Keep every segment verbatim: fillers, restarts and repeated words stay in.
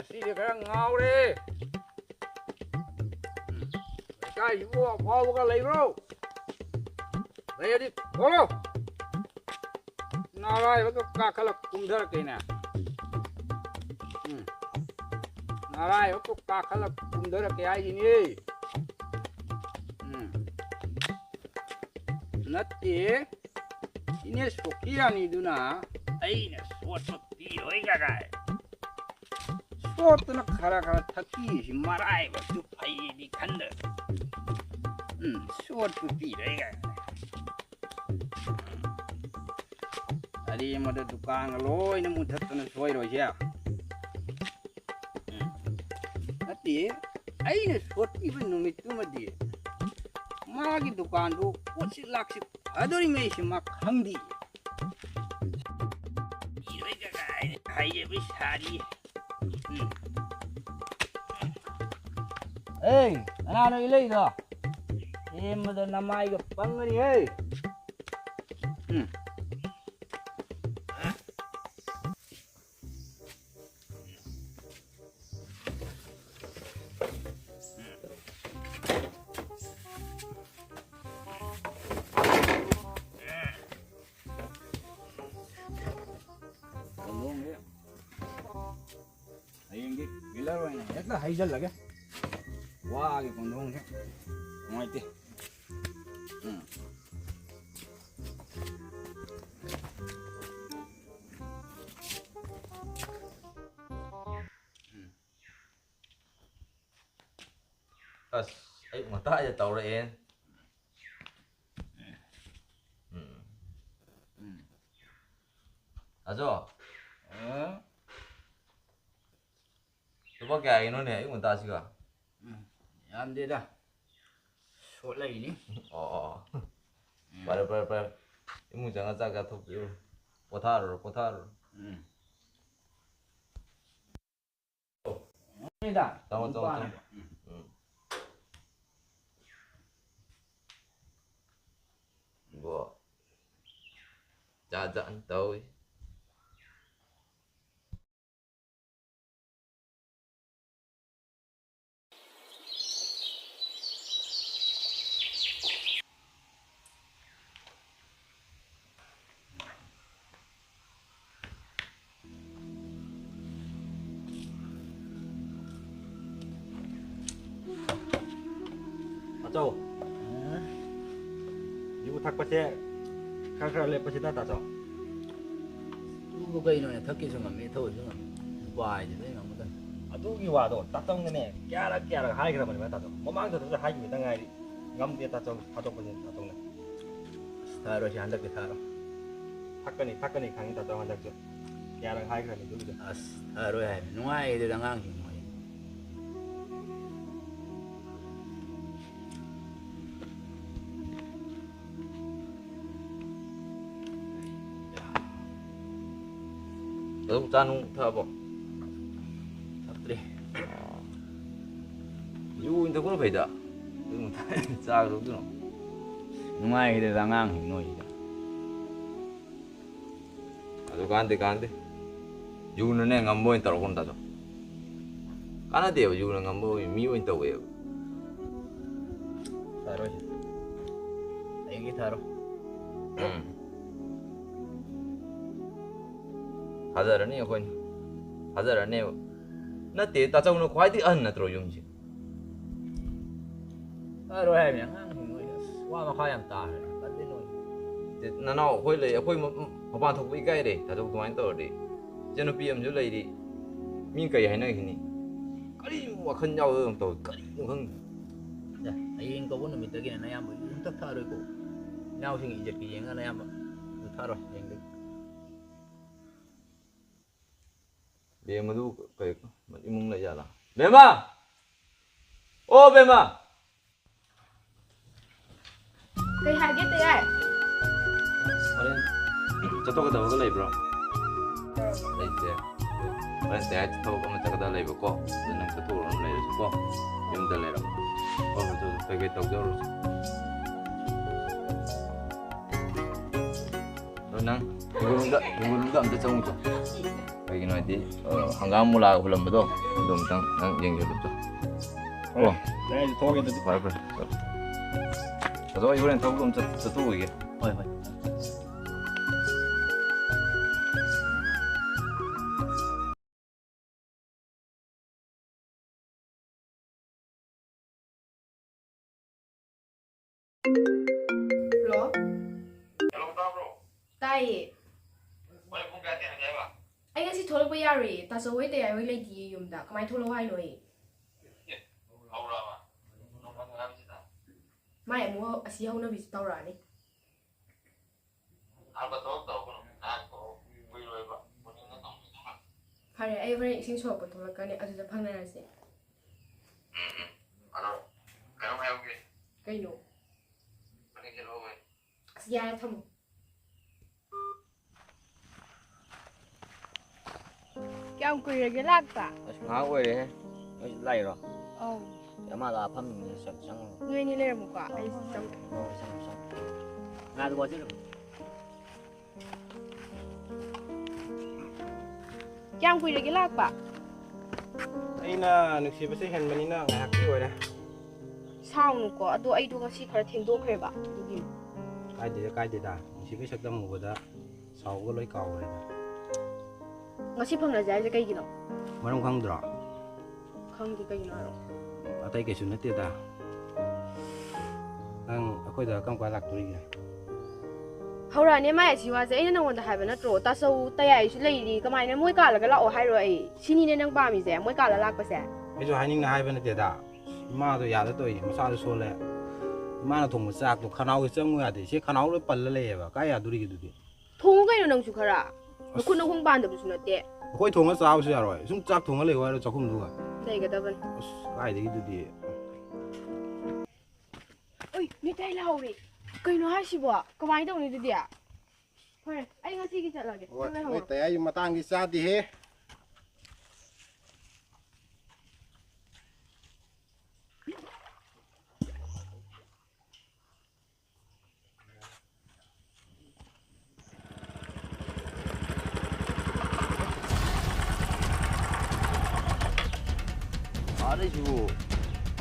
ꯁꯤꯗꯤ ꯈꯔ ꯉꯥꯎꯔꯦ꯫ ꯎꯝ꯫ ꯂꯩꯀꯥꯏꯁꯤꯕꯨ ꯑꯐꯥꯎꯕꯒ ꯂꯩꯕ꯭ꯔꯣ? ꯂꯩꯔꯗꯤ ꯊꯣꯛꯂꯛꯑꯣ꯫ ꯅꯥꯔꯥꯏꯕꯛꯇꯣ ꯀꯥꯈꯠꯂ ꯀꯨꯝꯊꯔꯛꯀꯦꯅꯦ꯫ ꯎꯝ꯫ ꯅꯥꯔꯥꯏꯕꯛꯇꯣ ꯀꯥꯈꯠꯂ ꯀꯨꯝꯊꯔꯛꯀꯦ ꯍꯥꯏꯁꯤꯅꯦ꯫ ꯎꯝ꯫ ꯅꯠꯇꯦ꯫ ꯏꯅꯦ ꯁꯣꯐꯤꯌꯥꯅꯤꯗꯨꯅ ꯑꯩꯅ ꯁꯣꯠꯄ ꯄꯤꯔꯣꯏ ꯀꯥꯏ꯫ ꯁꯣꯠꯇꯅ ꯈꯔ ꯈꯔ ꯊꯛꯄꯤꯔꯤꯁꯤ ꯃꯔꯥꯏꯕꯛꯁꯨ ꯐꯩꯗꯤ ꯈꯟꯗ꯭ꯔꯦ꯫ ꯎꯝ, ꯁꯣꯠꯄ ꯄꯤꯔꯣꯏ ꯀꯥꯏ꯫ ꯑꯔꯦꯝꯕꯗ ꯗꯨꯀꯥꯟꯒ ꯂꯣꯏꯅ ꯃꯨꯊꯠꯇꯅ ꯁꯣꯏꯔꯣꯏꯁꯦ꯫ ꯎꯝ꯫ ꯅꯠꯇꯦ, ꯑꯩꯅ ꯁꯣꯠꯄꯤꯕ ꯅꯨꯃꯤꯠꯇꯨꯃꯗꯤ ꯃꯥꯒꯤ ꯗꯨꯀꯥꯟꯗꯨ ꯄꯣꯠꯁꯤ ꯂꯥꯛꯁꯤ ꯐꯗꯣꯔꯤꯉꯩꯁꯤ ꯃꯥ ꯈꯪꯗꯦ꯫ ꯄꯤꯔꯣꯏ ꯀꯀꯥꯏ ꯍꯥꯏꯖꯕꯩ ꯁꯥꯔꯤ꯫ ꯎꯝ꯫ ꯑꯦ, ꯀꯅꯥꯅꯣ ꯏꯂꯩꯗꯣ? ꯁꯦꯝꯕꯗ ꯅꯃꯥꯏꯒ ꯄꯪꯒꯅꯤ ꯍꯦ꯫ ꯎꯝ꯫ ꯀꯣꯟꯗꯣꯡꯁꯦ ꯍꯌꯦꯡꯗꯤ ꯕꯤꯂꯔ ꯑꯣꯏꯅ ꯍꯦꯛꯇ ꯍꯩꯖꯜꯂꯒꯦ꯫ ꯋꯥꯒꯤ ꯀꯣꯟꯗꯣꯡꯁꯦ ꯅꯨꯡꯉꯥꯏꯇꯦ꯫ ꯎꯝ꯫ ꯎꯝ꯫ ꯑꯁ, ꯑꯌꯨꯛ ꯉꯟꯇꯥꯗ ꯇꯧꯔꯛꯑꯦ꯫ ꯎꯝ꯫ ꯎꯝ꯫ ꯑꯖꯣ꯫ ꯑ? ꯂꯨꯄꯥ ꯀꯌꯥꯒꯤꯅꯣꯅꯦ ꯑꯌꯨꯛ ꯉꯟꯇꯥꯁꯤꯒ? ꯎꯝ, ꯌꯥꯝꯗꯦꯗ꯫ ꯁꯣꯠꯂꯛꯏꯅꯤ꯫ ꯑꯣ, ꯑꯣ, ꯑꯣ꯫ ꯎꯝ꯫ ꯐꯔꯦ, ꯐꯔꯦ, ꯐꯔꯦ꯫ ꯏꯃꯨꯡ ꯆꯪꯉ ꯆꯥꯛ ꯆꯥꯊꯣꯛꯄꯤꯔꯨꯔꯣ꯫ ꯄꯣꯊꯥꯔꯨꯔꯣ, ꯄꯣꯊꯥꯔꯨꯔꯣ꯫ ꯎꯝ꯫ ꯇꯥꯃꯣ, ꯇꯥꯃꯣ, ꯇꯥꯃꯣ꯫ ꯎꯝ꯫ ꯕꯣ꯫ ꯖꯥꯠ ꯖꯥꯠꯅꯤ ꯇꯧꯏ꯫ ꯇꯥꯆꯧ, ꯌꯨ ꯊꯛꯄꯁꯦ ꯈꯔ ꯈꯔ ꯂꯦꯞꯄꯁꯤꯗ, ꯇꯥꯆꯧ꯫ ꯌꯨꯕꯨ ꯀꯩꯅꯣꯅꯦ, ꯊꯛꯀꯦꯁꯨ ꯉꯝꯃꯤ, ꯊꯛꯑꯣꯏꯁꯨ ꯉꯝꯃꯤ꯫ ꯅꯨꯄꯥ ꯍꯥꯏꯁꯤꯗꯤ ꯂꯣꯏ ꯉꯝꯒꯗꯕꯅꯤ꯫ ꯑꯗꯨꯒꯤ ꯋꯥꯗꯣ ꯇꯥꯆꯧꯅꯅꯦ ꯀꯌꯥꯔꯛ ꯀꯌꯥꯔꯛ ꯍꯥꯏꯈ꯭ꯔꯕꯅꯦꯕ, ꯇꯥꯆꯧ꯫ ꯃꯃꯥꯡꯗ ꯊꯛꯇ ꯍꯥꯏꯈꯤꯕꯗ ꯉꯥꯏꯔꯤ꯫ ꯉꯝꯗꯦ, ꯇꯥꯆꯧ, ꯊꯥꯗꯣꯛꯄꯁꯦ ꯇꯥꯆꯧꯅ꯫ ꯑꯁ, ꯊꯛꯑꯔꯣꯏꯁꯦ, ꯍꯟꯗꯛꯇꯤ ꯊꯛꯑꯔꯣꯏ꯫ ꯊꯛꯀꯅꯤ, ꯊꯛꯀꯅꯤ ꯈꯪꯉꯤ, ꯇꯥꯆꯧ, ꯍꯟꯗꯛꯁꯨ꯫ ꯀꯌꯥꯔꯛ ꯍꯥꯏꯈ꯭ꯔꯅꯤ ꯑꯗꯨꯒꯤꯗꯣ꯫ ꯑꯁ, ꯊꯛꯑꯔꯣꯏ ꯍꯥꯏꯕ꯫ ꯅꯨꯡꯉꯥꯏꯌꯦ ꯑꯗꯨꯗ ꯑꯉꯥꯡꯁꯤꯡ ꯃꯣꯏ꯫ ꯑꯗꯨꯝ ꯆꯥ ꯅꯨꯡ ꯊꯛꯑꯕꯣ? ꯊꯛꯇ꯭ꯔꯤ꯫ ꯌꯨ ꯑꯣꯏꯅ ꯊꯛꯄꯅ ꯐꯩꯗ꯫ ꯑꯗꯨꯝ ꯆꯥ ꯀꯩꯗꯧꯗꯣꯏꯅꯣ? ꯅꯨꯡꯉꯥꯏꯈꯤꯗꯦꯗ ꯑꯉꯥꯡꯁꯤꯡ ꯅꯣꯏꯁꯤꯗ꯫ ꯑꯗꯨ ꯀꯥꯟꯗꯦ, ꯀꯥꯟꯗꯦ꯫ ꯌꯨꯅꯅꯦ ꯉꯝꯕ ꯑꯣꯏꯅ ꯇꯧꯔꯛꯀꯅꯨ, ꯇꯥꯆꯧ꯫ ꯀꯥꯟꯅꯗꯦꯕ, ꯌꯨꯅ ꯉꯝꯕ ꯑꯣꯏ-, ꯃꯤ ꯑꯣꯏꯅ ꯇꯧꯋꯦꯕ꯫ ꯊꯛꯑꯔꯣꯏꯁꯦ꯫ ꯍꯌꯦꯡꯗꯤ ꯊꯛꯑꯔꯣꯏ꯫ ꯎꯝ꯫ ꯊꯥꯖꯔꯅꯤ ꯑꯩꯈꯣꯏꯅ꯫ ꯊꯥꯖꯔꯅꯦꯕ꯫ ꯅꯠꯇꯦ, ꯇꯥꯆꯧꯅ ꯈ꯭ꯋꯥꯏꯗꯒꯤ ꯑꯍꯟ ꯅꯠꯇ꯭ꯔꯣ ꯌꯨꯝꯁꯦ? ꯐꯔꯣꯏ ꯍꯥꯏꯕꯅꯤ ꯑꯉꯥꯡꯁꯤꯡ ꯅꯣꯏ꯫ ꯑꯁ, ꯋꯥ ꯃꯈꯥ ꯌꯥꯝ ꯇꯥꯈ꯭ꯔꯦ꯫ ꯇꯜꯂꯤ ꯅꯣꯏ꯫ ꯅꯅꯥꯎ ꯑꯩꯈꯣꯏ ꯂꯩ, ꯑꯩꯈꯣꯏ ꯃ-, ꯃꯄꯥꯟ ꯊꯣꯛꯄ ꯏꯀꯥꯏꯔꯦ, ꯇꯥꯆꯧ ꯑꯗꯨꯃꯥꯏꯅ ꯇꯧꯔꯗꯤ꯫ ꯏꯆꯟꯅꯨꯄꯤ ꯑꯃꯁꯨ ꯂꯩꯔꯤ꯫ ꯃꯤ ꯀꯔꯤ ꯍꯥꯏꯅꯈꯤꯅꯤ? ꯀꯔꯤ ꯋꯥꯈꯜ ꯌꯥꯎꯗꯕ ꯇꯧꯏ? ꯀꯔꯤꯅꯣ ꯈꯪꯗꯦ꯫ ꯑꯦ, ꯍꯌꯦꯡ ꯀꯧꯕ ꯅꯨꯃꯤꯠꯇꯒꯤꯅꯦ ꯅꯌꯥꯝꯕ ꯌꯨꯝ ꯊꯛ ꯊꯛꯑꯔꯣꯏꯀꯣ꯫ ꯏꯅꯥꯎꯁꯤꯡꯒꯤ ꯏꯖꯠꯀꯤ ꯌꯦꯡꯉꯒ ꯅꯌꯥꯝꯕ ꯌꯨꯝ ꯊꯛꯑꯔꯣꯏ ꯍꯌꯦꯡꯗꯒꯤ꯫ ꯕꯦꯝ ꯑꯗꯨ ꯀꯩ ꯏꯃꯨꯡ ꯂꯩ ꯖꯥꯠꯂꯥ? ꯕꯦꯝꯃ! ꯑꯣ, ꯕꯦꯝꯃ! ꯀꯩ ꯍꯥꯏꯒꯦ, ꯇꯌꯥꯏ? ꯍꯣꯔꯦꯟ ꯆꯠꯊꯣꯛꯀꯗꯕꯒ ꯂꯩꯕ꯭ꯔꯣ? ꯂꯩꯇꯦ꯫ ꯍꯣꯔꯦꯟ ꯇꯌꯥꯏ ꯊꯕꯛ ꯑꯃ ꯆꯠꯀꯗꯕ ꯂꯩꯕꯀꯣ꯫ ꯑꯗꯨ ꯅꯪ ꯆꯠꯊꯣꯛꯎꯔꯣ, ꯂꯩꯔꯁꯨꯀꯣ꯫ ꯌꯨꯝꯗ ꯂꯩꯔꯝꯃꯣ꯫ ꯍꯣꯏ, ꯍꯣꯏ, ꯆꯠ-, ꯆꯠ-, ꯀꯩꯀꯩ ꯇꯧꯖꯔꯨꯔꯣ꯫ ꯑꯗꯣ ꯅꯪ ꯍꯤꯡꯒꯣꯜꯗ, ꯍꯤꯡꯒꯣꯜꯗ ꯑꯝꯇ ꯆꯪꯉꯨꯆꯣ꯫ ꯀꯩꯒꯤꯅꯣ ꯍꯥꯏꯗꯤ, ꯑ, ꯍꯪꯒꯥꯝ ꯃꯨꯂꯥꯒ ꯍꯨꯜꯂꯝꯕꯗꯣ, ꯑꯗꯨ ꯑꯝꯇꯪ ꯅꯪ ꯌꯦꯡꯁꯤꯜꯂꯨꯆꯣ꯫ ꯍꯣꯏ, ꯀꯣ? ꯑꯩ ꯊꯣꯛꯑꯒꯦ ꯑꯗꯨꯗꯤ꯫ ꯐꯔꯦ, ꯐꯔꯦ꯫ ꯑꯗꯣ ꯑꯩ ꯍꯣꯔꯦꯟ ꯊꯕꯛ ꯑꯃ ꯆꯠ-, ꯆꯠꯊꯣꯛꯎꯈꯤꯒꯦ꯫ ꯍꯣꯏ, ꯍꯣꯏ꯫ ꯇꯥꯏꯌꯦ꯫ ꯍꯣꯔꯦꯟ ꯄꯨꯡ ꯀꯌꯥ ꯊꯦꯡꯅꯁꯦ ꯍꯥꯏꯕ? ꯑꯩ ꯉꯁꯤ ꯊꯣꯛꯂꯛꯄ ꯌꯥꯔꯣꯏꯌꯦ꯫ ꯇꯥꯆꯧ ꯍꯣꯏ ꯇꯌꯥꯏ ꯍꯣꯏ ꯂꯩꯇꯤꯌꯦ ꯌꯨꯝꯗ꯫ ꯀꯃꯥꯏꯅ ꯊꯣꯛꯂꯛꯑꯣ ꯍꯥꯏꯅꯣ ꯑꯩ? ꯑꯦ, ꯍꯧꯔꯛꯑꯕ? ꯅꯣꯡꯃ ꯅꯣꯡꯃ ꯃꯥꯏ ꯑꯃꯨꯛ ꯍꯧ-, ꯑꯁꯤ ꯍꯧꯅꯕꯤꯁꯤ ꯇꯧꯔꯛꯑꯅꯤ꯫ ꯍꯥꯟꯕ ꯊꯕꯛ ꯇꯧꯔꯛꯀꯅꯨ꯫ ꯉꯥꯏꯍꯥꯛ ꯊꯣꯛꯑꯣ꯫ ꯀꯨꯏꯔꯣꯏꯕ꯫ ꯃꯣꯔꯅꯤꯡꯗ ꯇꯧꯔꯁꯤ ꯊꯣꯛꯂꯛꯑꯣ꯫ ꯐꯔꯦ, ꯑꯩ ꯍꯣꯔꯦꯟ ꯏꯁꯤꯡ ꯁꯣꯛꯄ ꯊꯣꯛꯂꯛꯀꯅꯤ, ꯑꯗꯨꯗ ꯐꯪꯅꯔꯁꯦ꯫ ꯎꯝ, ꯎꯝ꯫ ꯑꯗꯣ, ꯀꯩꯅꯣꯝ ꯍꯥꯏꯍꯧꯒꯦ꯫ ꯀꯩꯅꯣ? ꯃꯅꯤꯡ ꯆꯠꯍꯧꯒꯦ꯫ ꯑꯁ, ꯌꯥꯔꯦ, ꯊꯝꯃꯣ꯫ ꯀꯌꯥꯝ ꯀꯨꯏꯔꯒꯦ ꯂꯥꯛꯄ? ꯑꯁ, ꯉꯥꯏꯍꯥꯛ ꯑꯣꯏꯔꯦꯍꯦ꯫ ꯅꯣꯏ ꯂꯥꯛꯏꯔꯣ? ꯑꯧ꯫ ꯑꯦ, ꯑꯃ ꯂꯥꯛꯑ ꯐꯝꯃꯤꯅꯦ, ꯆꯪ-, ꯆꯪꯉꯣ꯫ ꯅꯣꯏ ꯑꯅꯤ ꯂꯩꯔꯝꯃꯨꯀꯣ, ꯑꯩ ꯆꯪ-, ꯍꯣꯏ, ꯆꯪꯉꯣ, ꯆꯪꯉꯣ꯫ ꯉꯥꯏꯈꯣ, ꯁꯤ ꯀꯌꯥꯝ ꯀꯨꯏꯔꯒꯦ ꯂꯥꯛꯄ? ꯑꯩꯅ ꯅꯨꯡꯁꯤꯕꯁꯦ ꯍꯦꯟꯕꯅꯤꯅ ꯉꯥꯏꯍꯥꯛꯀꯤ ꯑꯣꯏꯔꯦ꯫ ꯁꯥꯎꯅꯨꯀꯣ, ꯑꯗꯣ ꯑꯩꯗꯣ ꯉꯁꯤ ꯈꯔ ꯊꯦꯡꯗꯣꯛꯈ꯭ꯔꯦꯕ, ꯑꯗꯨꯒꯤꯅꯤ꯫ ꯀꯥꯏꯗꯦꯗ, ꯀꯥꯏꯗꯦꯗ꯫ ꯅꯨꯡꯁꯤꯕꯩ ꯁꯛꯇꯝ ꯎꯕꯗ ꯁꯥꯎꯕꯒ ꯂꯣꯏ ꯀꯥꯎꯈ꯭ꯔꯦꯗ꯫ ꯉꯁꯤ ꯐꯪꯅꯁꯦ ꯍꯥꯏꯁꯦ ꯀꯩꯒꯤꯅꯣ? ꯃꯔꯝ ꯈꯪꯗ꯭ꯔꯣ? ꯈꯪꯗꯦ, ꯀꯩꯒꯤꯅꯣ ꯍꯥꯏꯔꯣ꯫ ꯑꯇꯩ ꯀꯩꯁꯨ ꯅꯠꯇꯦꯗ꯫ ꯅꯪ ꯑꯩꯈꯣꯏꯗ ꯀꯔꯝ ꯀꯥꯟ ꯂꯥꯛꯇꯣꯔꯤꯒꯦ? ꯍꯧꯔꯛꯑꯅꯦ ꯃꯥꯏ ꯑꯁꯤ ꯋꯥꯁꯦ꯫ ꯑꯩꯅ ꯅꯪꯉꯣꯟꯗ ꯍꯥꯏꯕ ꯅꯠꯇ꯭ꯔꯣ? ꯇꯥꯆꯧ ꯇꯌꯥꯏꯁꯨ ꯂꯩꯔꯤ, ꯀꯃꯥꯏꯅ ꯃꯣꯏ ꯀꯥꯜꯂꯒ ꯂꯥꯛꯑꯣ ꯍꯥꯏꯔꯣ? ꯑꯩ ꯁꯤꯅꯤꯅꯦ ꯅꯪ ꯄꯥꯝꯃꯤꯁꯦ, ꯃꯣꯏ ꯀꯥꯜꯂ ꯂꯥꯛꯄꯁꯦ? ꯑꯩꯁꯨ ꯍꯥꯏꯅꯤꯡꯅ ꯍꯥꯏꯕ ꯅꯠꯇꯦꯗ꯫ ꯏꯃꯥꯗꯣ ꯌꯥꯗ ꯇꯧꯏ, ꯃꯁꯥꯗꯣ ꯁꯣꯜꯂꯦ꯫ ꯏꯃꯥꯅ ꯊꯣꯡꯕ ꯆꯥꯛꯇꯣ ꯈꯅꯥꯎꯗ ꯆꯪꯉꯨ ꯌꯥꯗꯦ꯫ ꯁꯤ ꯈꯅꯥꯎ ꯂꯣꯏ ꯄꯜꯂ ꯂꯩꯌꯦꯕ꯫ ꯀꯥꯏ ꯌꯥꯗꯣꯔꯤꯒꯦ ꯑꯗꯨꯗꯤ? ꯊꯣꯡꯉꯨ ꯀꯩꯅꯣ ꯅꯪꯁꯨ ꯈꯔ꯫ ꯑꯁ꯫ ꯅꯈꯨꯠ ꯅꯈꯣꯡ ꯄꯥꯟꯗꯕꯁꯨ ꯅꯠꯇꯦ꯫ ꯑꯩꯈꯣꯏ ꯊꯣꯡꯉ ꯆꯥꯕꯁꯨ ꯌꯥꯔꯣꯏ꯫ ꯁꯨꯝ ꯆꯥꯛ ꯊꯣꯡꯉ ꯂꯩꯌꯨ ꯍꯥꯏꯔꯣ ꯆꯥꯛꯈꯨꯝꯗꯨꯒ? ꯂꯩꯒꯗꯕꯅꯤ꯫ ꯑꯁ, ꯀꯥꯏꯗꯒꯤ ꯑꯗꯨꯗꯤ? ꯎꯏ, ꯃꯤꯇꯩ ꯂꯥꯎꯔꯦ꯫ ꯀꯩꯅꯣ ꯍꯥꯏꯁꯤꯕꯣ? ꯀꯃꯥꯏꯅ ꯇꯧꯅꯤ ꯑꯗꯨꯗꯤ? ꯐꯔꯦ, ꯑꯩ ꯉꯁꯤꯒꯤ ꯆꯠꯂꯒꯦ꯫ ꯍꯣꯏ, ꯅꯪ ꯂꯩꯍꯧꯔꯣ꯫ ꯅꯣꯏ ꯇꯌꯥꯏꯒꯤ ꯃꯇꯥꯡꯗꯤ ꯆꯥꯗꯦꯍꯦ꯫ ꯑꯥꯗꯩꯁꯤꯕꯨ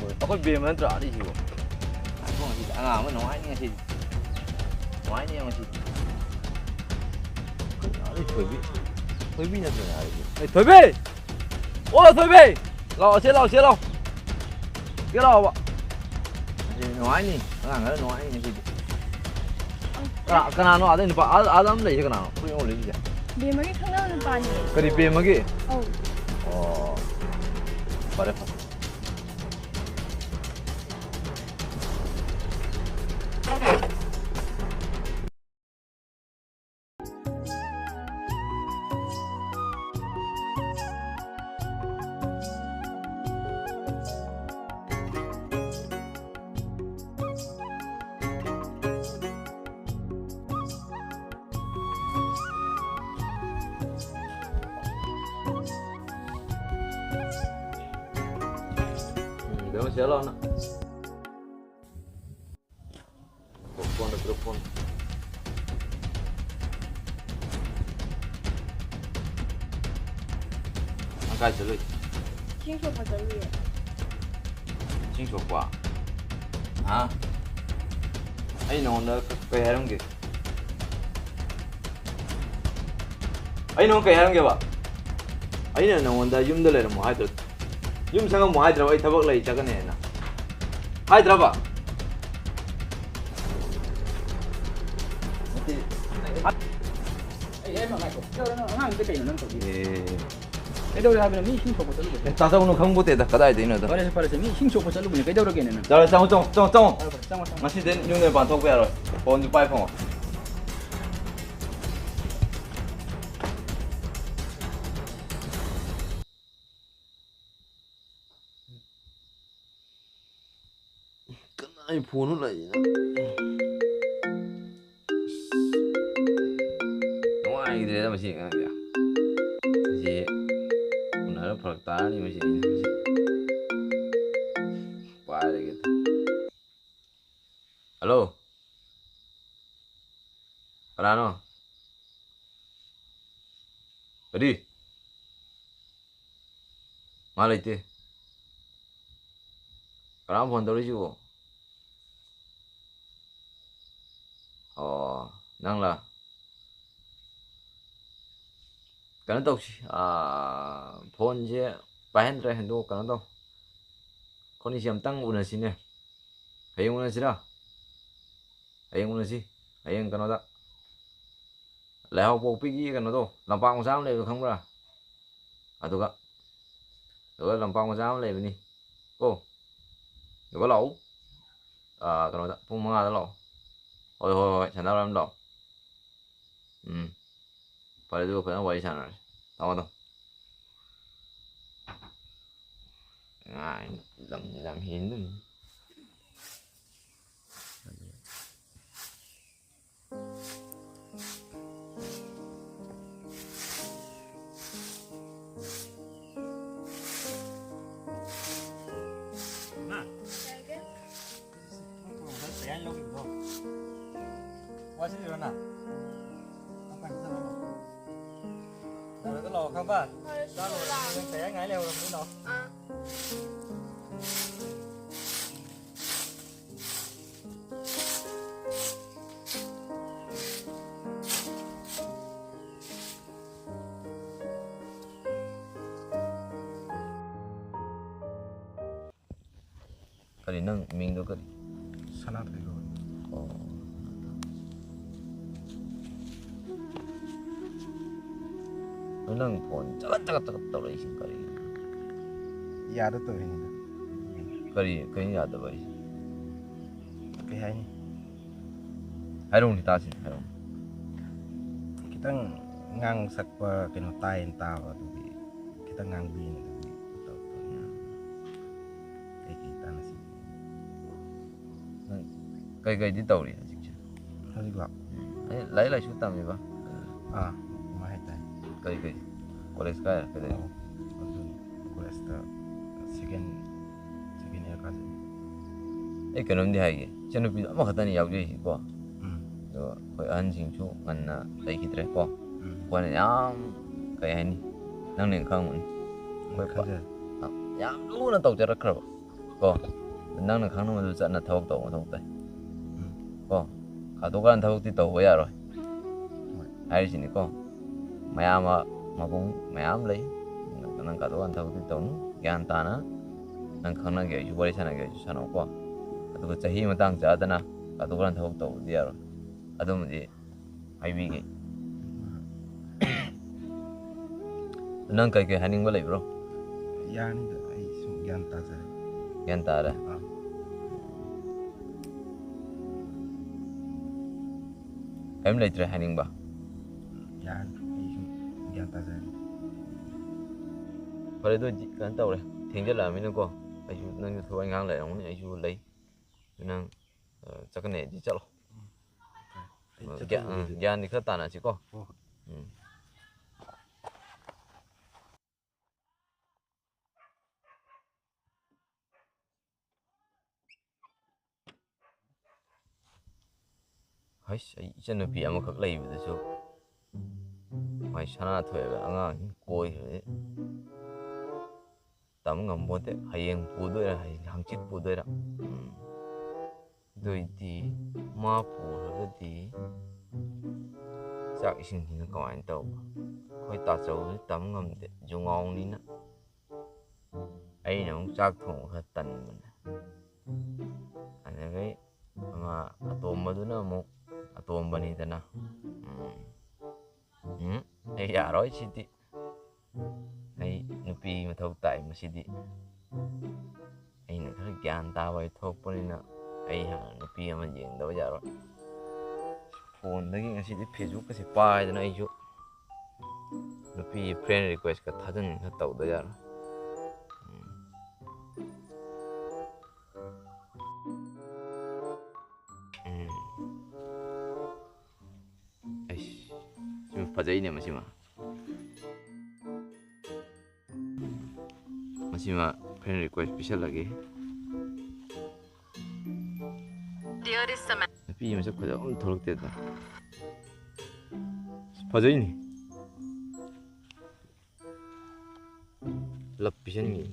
ꯑꯩꯈꯣꯏ ꯕꯦꯝꯃ ꯅꯠꯇ꯭ꯔꯥ ꯑꯥꯗꯩꯁꯤꯕꯨ? ꯉꯥꯏꯈꯣ, ꯉꯁꯤꯗꯤ ꯑꯉꯥꯡ ꯑꯃ ꯅꯨꯡꯉꯥꯏꯅꯤ ꯉꯁꯤꯗꯤ꯫ ꯅꯨꯡꯉꯥꯏꯅꯤ ꯉꯁꯤꯗꯤ꯫ ꯑꯥꯗꯩ ꯊꯣꯏꯕꯤ, ꯊꯣꯏꯕꯤ ꯅꯠꯇ꯭ꯔꯣꯅꯦ ꯑꯥꯗꯩꯁꯤ? ꯑꯦ, ꯊꯣꯏꯕꯤ! ꯑꯣ, ꯊꯣꯏꯕꯤ! ꯂꯥꯛꯑꯣ, ꯁꯤ ꯂꯥꯛꯑꯣ, ꯁꯤ ꯂꯥꯛꯑꯣ꯫ ꯁꯤ ꯂꯥꯛꯑꯣꯕ꯫ ꯉꯁꯤꯗꯤ ꯅꯨꯡꯉꯥꯏꯅꯤ꯫ ꯑꯉꯥꯡ ꯈꯔ ꯅꯨꯡꯉꯥꯏꯅꯤ ꯉꯁꯤꯗꯤ꯫ ꯀꯅꯥ-, ꯀꯅꯥꯅꯣ ꯑꯥꯗ ꯅꯨꯄꯥ, ꯑꯥ-, ꯑꯥꯗ ꯑꯃ ꯂꯩꯁꯦ ꯀꯅꯥꯅꯣ? ꯐꯨꯔꯤꯠ ꯑꯃ ꯂꯤꯠꯂꯤꯁꯦ? ꯕꯦꯝꯃꯒꯤ ꯈꯪꯅꯕ ꯅꯨꯄꯥꯅꯦ꯫ ꯀꯔꯤ, ꯕꯦꯝꯃꯒꯤ? ꯑꯧ꯫ ꯑꯣ꯫ ꯐꯔꯦ, ꯐꯔꯦ꯫ ꯎꯝ, ꯕꯦꯝꯃ, ꯁꯤꯗ ꯂꯥꯛꯑꯣ ꯅꯪ꯫ ꯐꯣꯟꯗ ꯄꯤꯔꯣ, ꯐꯣꯟ꯫ ꯅꯪ ꯀꯥꯏ ꯆꯠꯂꯨꯏ? ꯏꯁꯤꯡ ꯁꯣꯛꯄ ꯆꯠꯂꯨꯏꯌꯦ꯫ ꯏꯁꯤꯡ ꯁꯣꯛꯄ? ꯍꯥ? ꯑꯩ ꯅꯉꯣꯟꯗ ꯀꯩ ꯍꯥꯏꯔꯝꯒꯦ? ꯑꯩ ꯅꯉꯣꯟꯗ ꯀꯩ ꯍꯥꯏꯔꯝꯒꯦꯕ? ꯑꯩꯅ ꯅꯉꯣꯟꯗ ꯌꯨꯝꯗ ꯂꯩꯔꯝꯃꯣ ꯍꯥꯏꯗ꯭ꯔꯣ? ꯌꯨꯝ ꯁꯪꯉꯝꯃꯣ ꯍꯥꯏꯗ꯭ꯔꯕ ꯑꯩ ꯊꯕꯛ ꯂꯩ ꯆꯠꯀꯅꯤ ꯍꯥꯏꯅ? ꯍꯥꯏꯗ꯭ꯔꯕ? ꯅꯠꯇꯦ꯫ ꯑꯩ, ꯑꯩ ꯉꯥꯏꯈꯣ꯫ ꯀꯩꯗꯧꯔꯦ ꯅꯪ? ꯑꯉꯥꯡꯁꯦ ꯀꯩꯅꯣ ꯅꯪ ꯇꯧꯔꯤꯁꯦ? ꯑꯦ꯫ ꯀꯩꯗꯧꯔꯦ ꯍꯥꯏꯕꯅꯣ? ꯃꯤ ꯏꯁꯤꯡ ꯁꯣꯛꯄ ꯆꯠꯂꯨꯕꯅꯦ꯫ ꯑꯦ, ꯇꯥꯖꯧꯅ ꯈꯪꯕꯣꯠꯇꯦꯗ, ꯀꯗꯥꯏꯗꯩꯅꯣꯗ? ꯐꯔꯦꯁꯦ, ꯐꯔꯦꯁꯦ꯫ ꯃꯤ ꯏꯁꯤꯡ ꯁꯣꯛꯄ ꯆꯠꯂꯨꯕꯅꯦ꯫ ꯀꯩꯗꯧꯔꯒꯦꯅꯦ ꯅꯪ? ꯌꯥꯔꯦ, ꯆꯪꯉꯣ, ꯆꯪꯉꯣ, ꯆꯪꯉꯣ, ꯆꯪꯉꯣ꯫ ꯐꯔꯦ, ꯐꯔꯦ, ꯆꯪꯉꯣ, ꯆꯪꯉꯣ꯫ ꯉꯁꯤꯗꯩ ꯌꯨꯝꯗꯩ ꯃꯄꯥꯟ ꯊꯣꯛꯄ ꯌꯥꯔꯣꯏ꯫ ꯐꯣꯟꯁꯨ ꯄꯥꯏ ꯐꯪꯉꯣꯏ꯫ ꯀꯅꯥꯏ ꯐꯣꯟꯅꯣ ꯂꯥꯛꯏꯁꯤꯅ? ꯑꯁ, ꯅꯨꯡꯉꯥꯏꯈꯤꯗ꯭ꯔꯦꯗ ꯃꯁꯤ ꯑꯉꯥꯡꯁꯦ꯫ ꯁꯤ ꯎꯅꯔ ꯐꯔꯛ ꯇꯥꯔꯅꯤ ꯃꯁꯤ꯫ ꯄꯥꯏꯔꯒꯦ꯫ ꯍꯜꯂꯣ? ꯀꯅꯥꯅꯣ? ꯀꯔꯤ? ꯃꯥ ꯂꯩꯇꯦ꯫ ꯀꯅꯥ ꯐꯣꯟ ꯇꯧꯔꯛꯏꯁꯤꯕꯣ? ꯑꯣ, ꯅꯪꯂꯥ? ꯀꯩꯅꯣ ꯇꯧꯁꯤ, ꯑꯥ, ꯐꯣꯟꯁꯦ ꯄꯥꯏꯍꯟꯗ꯭ꯔꯦ, ꯑꯗꯣ ꯀꯩꯅꯣ ꯇꯧ, ꯑꯩꯈꯣꯏꯅꯤꯁꯦ ꯑꯝꯇꯪ ꯎꯅꯁꯤꯅꯦ꯫ ꯍꯌꯦꯡ ꯎꯅꯁꯤꯔꯥ? ꯍꯌꯦꯡ ꯎꯅꯁꯤ꯫ ꯍꯌꯦꯡ ꯀꯩꯅꯣꯗ, ꯂꯩꯍꯥꯎꯄꯣꯛꯄꯤꯒꯤ ꯀꯩꯅꯣꯗꯣ, ꯂꯝꯄꯥꯛ ꯃꯆꯥ ꯑꯃ ꯂꯩꯕꯗꯣ ꯈꯪꯕ꯭ꯔꯥ? ꯑꯗꯨꯒ, ꯑꯗꯨꯒ ꯂꯝꯄꯥꯛ ꯃꯆꯥ ꯑꯃ ꯂꯩꯕꯅꯤ ꯀꯣ, ꯑꯗꯨꯒ ꯂꯥꯛꯎ꯫ ꯑꯥ, ꯀꯩꯅꯣꯗ ꯄꯨꯡ ꯃꯉꯥꯗ ꯂꯥꯛꯑꯣ꯫ ꯍꯣꯏ, ꯍꯣꯏ, ꯍꯣꯏ, ꯁꯟꯗꯥ ꯋꯥꯏꯔꯝ ꯂꯥꯛꯑꯣ꯫ ꯎꯝ꯫ ꯐꯔꯦ, ꯑꯗꯨꯒ ꯐꯖꯅ ꯋꯥꯔꯤ ꯁꯥꯟꯅꯔꯁꯤ꯫ ꯊꯝꯃꯣ, ꯊꯝꯃꯣ꯫ ꯑꯉꯥꯡ ꯂꯝ ꯌꯥꯝ ꯍꯦꯟꯗꯣꯏꯅꯤ꯫ ꯏꯃꯥ, ꯀꯩ ꯍꯥꯏꯒꯦ? ꯅꯪ ꯊꯣꯡ ꯉꯁꯥꯏ ꯆꯩꯔꯥꯏ ꯂꯧꯈꯤꯕꯗꯣ, ꯋꯥꯁꯤꯜꯂꯤꯔꯣ ꯅꯪ? ꯅꯪ ꯀꯥꯏ ꯆꯠꯂꯕ? ꯂꯥꯛꯑꯣ, ꯈꯪꯕ? ꯍꯣꯏ, ꯆꯥ ꯂꯣꯏꯔꯕꯅꯤ, ꯂꯥꯛꯑꯣ꯫ ꯅꯪ ꯆꯩꯔꯥꯏ ꯉꯥꯏ ꯂꯩꯍꯧꯔꯕꯅꯤ, ꯂꯥꯛꯑꯣ꯫ ꯑꯥ꯫ ꯀꯔꯤ, ꯅꯪ ꯃꯤꯡꯗꯣ ꯀꯔꯤ? ꯁꯅꯥꯊꯣꯏ ꯀꯧꯏ꯫ ꯑꯣ꯫ ꯑꯗꯨ ꯅꯪ ꯐꯣꯟ ꯆꯒꯠ ꯆꯒꯠ ꯆꯒꯠ ꯇꯧꯔꯛꯏꯁꯤ ꯀꯔꯤꯒꯤꯅꯣ? ꯌꯥꯗ ꯇꯧꯔꯤꯅꯤꯗ꯫ ꯀꯔꯤ, ꯀꯔꯤ ꯌꯥꯗꯕ ꯍꯥꯏꯁꯦ? ꯀꯩ ꯍꯥꯏꯅꯤ? ꯍꯥꯏꯔꯛꯎꯅꯦ, ꯇꯥꯁꯤꯅꯦ, ꯍꯥꯏꯔꯛꯎꯅꯦ꯫ ꯈꯤꯇꯪ ꯉꯥꯡ ꯁꯛꯄ ꯀꯩꯅꯣ ꯇꯥꯏꯌꯦꯅ ꯇꯥꯕ, ꯑꯗꯨꯒꯤ ꯈꯤꯇꯪ ꯉꯥꯡꯕꯤꯌꯨꯅꯦ, ꯑꯗꯨꯒꯤ ꯇꯧꯔꯛꯄꯅꯦ꯫ ꯀꯩꯀꯩ ꯇꯥꯟꯅꯁꯤ? ꯅꯪ ꯀꯩꯀꯩꯗꯤ ꯇꯧꯔꯤ ꯍꯧꯖꯤꯛꯁꯦ? ꯍꯧꯖꯤꯛꯂꯣ? ꯑꯩ ꯂꯥꯏꯔꯤꯛ ꯂꯥꯏꯁꯨ ꯇꯝꯃꯤꯕ? ꯑꯥ, ꯑꯗꯨꯃꯥꯏ ꯍꯥꯏꯇꯥꯔꯦ꯫ ꯀꯩ ꯀꯩ? ꯀꯣꯂꯦꯖ ꯀꯥꯏꯔ ꯀꯩꯗꯧꯔꯤ? ꯑꯣ, ꯑꯗꯨꯅꯤ꯫ ꯀꯣꯂꯦꯖꯇ ꯁꯦꯀꯦꯟ, ꯁꯦꯀꯦꯟ ꯏꯌꯥꯔ ꯀꯥꯖꯔꯤ꯫ ꯑꯩ ꯀꯩꯅꯣꯝꯗꯤ ꯍꯥꯏꯒꯦ, ꯏꯆꯟꯅꯨꯄꯤꯗꯣ ꯑꯃꯈꯛꯇꯅꯤ ꯌꯥꯎꯖꯩꯁꯤꯀꯣ꯫ ꯎꯝ꯫ ꯑꯗꯣ ꯑꯩꯈꯣꯏ ꯑꯍꯟꯁꯤꯡꯁꯨ ꯉꯟꯅ ꯂꯩꯈꯤꯗ꯭ꯔꯦꯀꯣ꯫ ꯎꯝ꯫ ꯑꯩꯈꯣꯏꯅ ꯌꯥꯝ, ꯀꯩ ꯍꯥꯏꯅꯤ, ꯅꯪꯅ ꯈꯪꯉꯝꯒꯅꯤ꯫ ꯑꯩꯈꯣꯏ ꯄꯥ-, ꯈꯪꯖꯩ꯫ ꯌꯥꯝ ꯂꯨꯅ ꯇꯧꯖꯔꯛꯈ꯭ꯔꯕ ꯀꯣ꯫ ꯅꯪꯅ ꯈꯪꯅꯕꯗꯨ ꯆꯠꯅ ꯊꯕꯛ ꯇꯧꯕ ꯃꯊꯧ ꯇꯥꯏ꯫ ꯎꯝ꯫ ꯀꯣ꯫ ꯀꯥꯇꯨ ꯀꯥꯔꯟ ꯊꯕꯛꯇꯤ ꯇꯧꯕ ꯌꯥꯔꯣꯏ꯫ ꯍꯣꯏ꯫ ꯍꯥꯏꯔꯤꯁꯤꯅꯤꯀꯣ꯫ ꯃꯌꯥꯝꯕ ꯃꯕꯨꯡ ꯃꯌꯥꯝ ꯂꯩ꯫ ꯅꯪ ꯀꯥꯇꯨ ꯀꯥꯔꯟ ꯊꯕꯛꯇꯤ ꯇꯧꯅꯨ꯫ ꯒ꯭ꯌꯥꯟ ꯇꯥꯅ ꯅꯪ ꯈꯪꯅꯒꯦ ꯍꯥꯏꯁꯨ, ꯋꯥꯔꯤ ꯁꯥꯟꯅꯒꯦ ꯍꯥꯏꯁꯨ ꯁꯥꯟꯅꯧꯀꯣ꯫ ꯑꯗꯨꯒ ꯆꯍꯤ ꯃꯇꯥꯡ ꯆꯥꯗꯅ ꯀꯥꯇꯨ ꯀꯥꯔꯟ ꯊꯕꯛ ꯇꯧꯕꯗꯤ ꯌꯥꯔꯣꯏ꯫ ꯑꯗꯨꯃꯗꯤ ꯍꯥꯏꯕꯤꯒꯦ꯫ ꯅꯪ ꯀꯩꯀꯩ ꯍꯥꯏꯅꯤꯡꯕ ꯂꯩꯕ꯭ꯔꯣ? ꯌꯥꯅꯤꯗ, ꯑꯩ ꯁꯨꯝ ꯒ꯭ꯌꯥꯟ ꯇꯥꯖꯔꯦ꯫ ꯒ꯭ꯌꯥꯟ ꯇꯥꯔꯦ꯫ ꯑꯥ꯫ ꯀꯔꯤꯝ ꯂꯩꯇ꯭ꯔꯦ ꯍꯥꯏꯅꯤꯡꯕ? ꯌꯥꯅꯤ, ꯑꯩ ꯁꯨꯝ ꯒ꯭ꯌꯥꯟ ꯇꯥꯖꯔꯦ꯫ ꯐꯔꯦ, ꯑꯗꯨ ꯑꯣꯏꯗꯤ ꯀꯩꯅꯣ ꯇꯧꯔꯦ, ꯊꯦꯡꯖꯤꯜꯂꯛꯑꯃꯤꯅꯀꯣ꯫ ꯑꯩꯁꯨ, ꯅꯪꯁꯨ ꯊꯕꯛ ꯏꯪꯈꯥꯡ ꯂꯩꯔꯝꯒꯅꯤ, ꯑꯩꯁꯨ ꯂꯩ꯫ ꯅꯪ, ꯑ, ꯆꯠꯀꯅꯤ ꯍꯥꯏꯗꯤ ꯆꯠꯂꯣ꯫ ꯑꯩ ꯑ, ꯆꯠꯄ ꯒ꯭ꯌꯥ-, ꯑ, ꯂꯣꯏꯔꯦ꯫ ꯒ꯭ꯌꯥꯟꯗꯤ ꯈꯔ ꯇꯥꯅꯁꯤꯀꯣ꯫ ꯍꯣꯏ ꯍꯣꯏ꯫ ꯎꯝ꯫ ꯍꯩꯁ, ꯑꯩ ꯏꯆꯟꯅꯨꯄꯤ ꯑꯃꯈꯛ ꯂꯩꯕꯗꯨꯁꯨ ꯃꯥꯏ ꯁꯅꯥ ꯊꯣꯛꯑꯦꯕ, ꯑꯉꯥꯡꯁꯤꯡ ꯀꯣꯏꯈ꯭ꯔꯗꯤ ꯇꯝ ꯉꯝꯄꯣꯠꯇꯦ꯫ ꯍꯌꯦꯡ ꯄꯨꯗꯣꯏꯔꯥ, ꯍꯌꯦꯡ ꯍꯪꯆꯤꯠ ꯄꯨꯗꯣꯏꯔꯥ? ꯎꯝ꯫ ꯑꯗꯨꯏꯗꯤ ꯃꯥ ꯄꯨꯔꯒꯗꯤ ꯆꯥꯛ ꯏꯁꯤꯡꯁꯤꯅ ꯀꯃꯥꯏꯅ ꯇꯧꯕ? ꯑꯩꯈꯣꯏ ꯇꯥꯆꯧꯁꯨ ꯇꯝ ꯉꯝꯗꯦ, ꯖꯨꯉꯥꯎꯅꯤꯅ꯫ ꯑꯩꯅ ꯑꯃꯨꯛ ꯆꯥꯛ ꯊꯣꯡꯕ ꯈꯔ ꯇꯟꯕꯅꯦ꯫ ꯑꯗꯒꯤ ꯑꯃ ꯑꯇꯣꯝꯕꯗꯨꯅ ꯑꯃꯨꯛ ꯑꯇꯣꯝꯕꯅꯤꯗꯅ꯫ ꯎꯝ꯫ ꯎꯝ, ꯑꯩ ꯌꯥꯔꯣꯏ ꯁꯤꯗꯤ꯫ ꯑꯩ ꯅꯨꯄꯤ ꯃꯊꯧ ꯇꯥꯏ ꯃꯁꯤꯗꯤ꯫ ꯑꯩꯅ ꯈꯔ ꯒ꯭ꯌꯥꯟ ꯇꯥꯕ ꯍꯥꯏ ꯊꯣꯛꯄꯅꯤꯅ ꯑꯩ ꯍꯥꯟꯅ ꯅꯨꯄꯤ ꯑꯃ ꯌꯦꯡꯗꯕ ꯌꯥꯔꯣꯏ꯫ ꯐꯣꯟꯗꯒꯤ ꯉꯁꯤꯗꯤ Facebook ꯀꯁꯦ ꯄꯥꯏꯗꯅ ꯑꯩꯁꯨ ꯅꯨꯄꯤꯒꯤ friend request ꯀ ꯊꯥꯖꯤꯟ ꯈꯔ ꯇꯧꯗ ꯌꯥꯔꯣꯏ꯫ ꯎꯝ꯫ ꯎꯝ꯫ ꯑꯩꯁ, ꯁꯤꯃ ꯐꯖꯩꯅꯦ ꯃꯁꯤꯃ꯫ ꯃꯁꯤꯃ friend request ꯄꯤꯁꯜꯂꯒꯦ꯫ Dear is the man. ꯅꯨꯄꯤ ꯃꯁꯛ ꯐꯖꯕ ꯑꯃ ꯊꯣꯛꯂꯛꯇꯦꯗ꯫ ꯐꯖꯩꯅꯦ꯫ Love ꯄꯤꯁꯟꯒꯦ꯫